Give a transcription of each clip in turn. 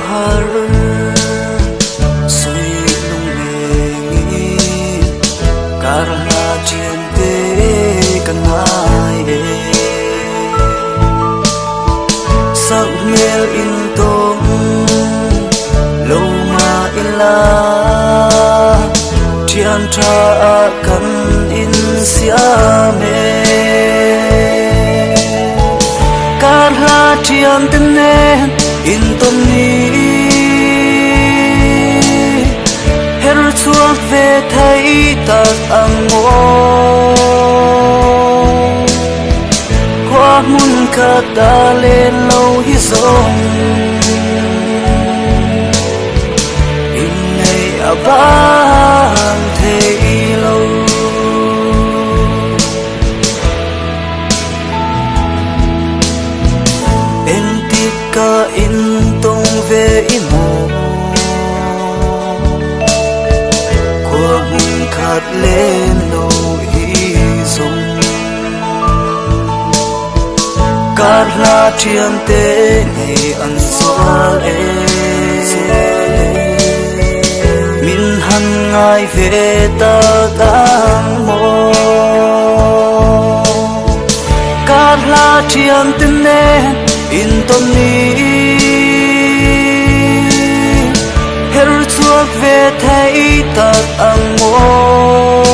har sui lunglengi kar hla thian te ka ngai e sak hmel in tawm lo ma ila thian tha a kan in siam e kar hla thian te nen in tawn ni her chhuak ve thei tak ang maw khua hmun khat a len lo hi zawng innei a bang thei lo. Engtik ka in tawng ve i maw khua hmun khat len lo hi zawng kar hla thian te nei an zual e min han ngai ve tak ang maw kar hla thian te nen in tawn ni her chhuak ve thei tak ang maw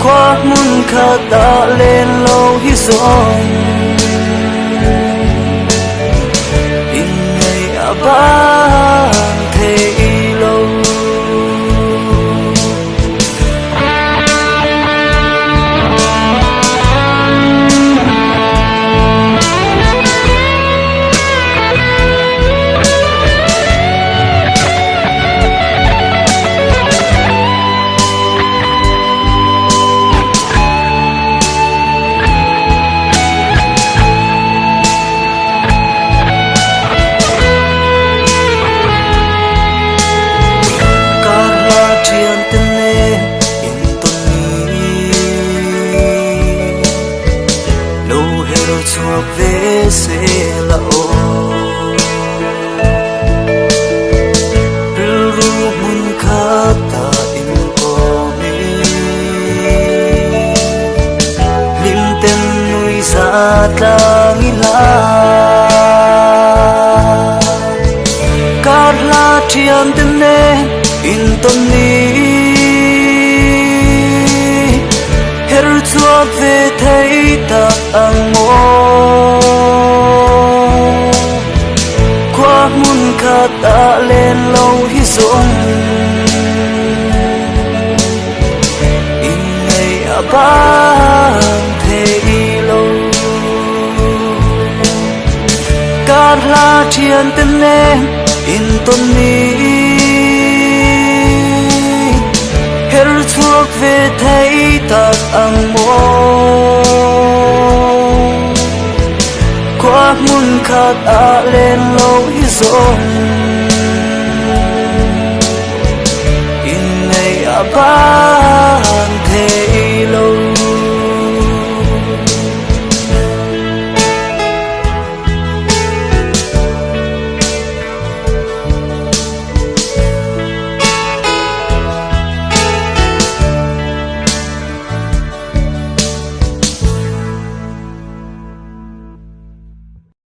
khua hmun khat a len lo hi zawng in nei a bang thei lo. Kar hla thian te nen in tawn ni lo her chhuak ve se la aw rilru hmun khat ah in kawm i hlim ten nui za tlang ila kar hla thian te nen in tawn ni her chhuak ve thei tak ang maw khua hmun khat ah len lo hi zawng in nei a bang thei lo kar hla thian te nen in tawn ni her chhuak ve thei tak ang maw khua hmun khat ah len lo hi zawng in nei a bang thei lo.